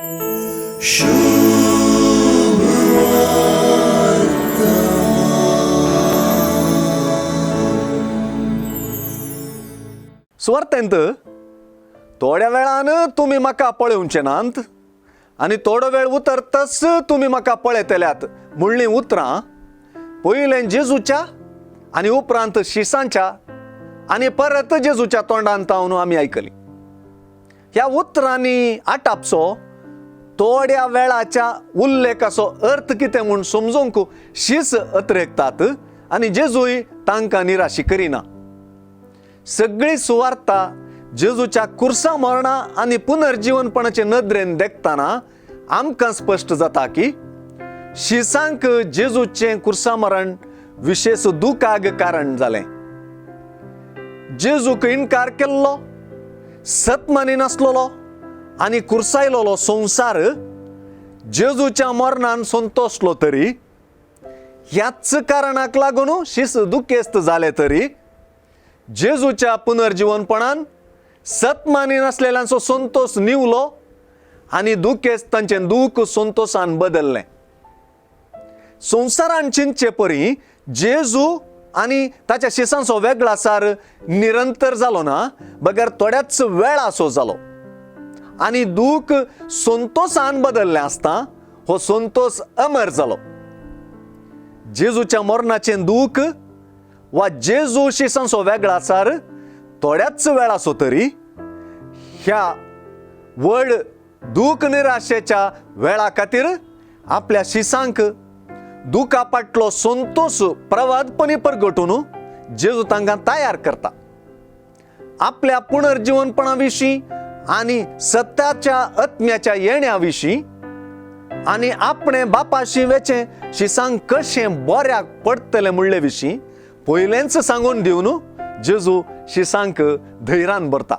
सुवार्थेंत थोड्या वेळान तुमी म्हाका पळोवचे नात आनी थोडो वेळ उतरतच तुमी म्हाका पळयतल्यात म्हणलीं उतरां पयलें जेजूच्या आनी उपरांत शिसांच्या आनी परत जेजूच्या तोंडान तावन आमी आयकली. ह्या उतरांनी आटापचो थोड्या वेळाच्या उल्लेखाचो अर्थ कितें म्हूण समजूंक शीस अत्रेकतात आनी जेजूय तांकां निराशी करिना. सगळी सुवार्ता जेजूच्या कुर्सा मरणा आनी पुनर्जीवनपणाचे नदरेन देखतना आमकां स्पश्ट जाता की शिसांक जेजूचें कुर्सा मरण विशेश दुखाक कारण जालें. जेजूक इनकार केल्लो, सत मानिनासलेलो आनी कुर्सायलोलो संवसार जेजूच्या मरणान संतोसलो तरी ह्याच कारणाक लागून शीस दुखेस्त जाले तरी जेजूच्या पुनर्जीवनपणान सत मानिनासलेल्यांचो संतोस निवलो आनी दुखेस्त तांचें दूख संतोसान बदल्लें. संवसारान चिंतचे परी जेजू आनी ताच्या शिसांचो वेगळासार निरंतर जालो ना, बगर थोड्याच वेळाचो जालो आनी दूख संतोसान बदल्लें आसता हो संतोस अमर जालो. जेजूच्या मरणाचें दूख वा जेजू शिसांचो वेगळासार थोड्याच वेळाचो तरी ह्या व्हड दूख निराशेच्या वेळा खातीर आपल्या शिसांक दुखा पाटलो संतोस प्रवादपणी परगटून जेजू तांकां तयार करता. आपल्या पुनर्जीवनपणा विशीं आनी सत्याच्या आत्म्याच्या येण्या विशीं आनी आपणे बापाशी वेचें शिसांक कशें बऱ्याक पडटलें म्हणले विशीं पयलेंच सांगून दिवन जेजू शिसांक धैर्यान भरता.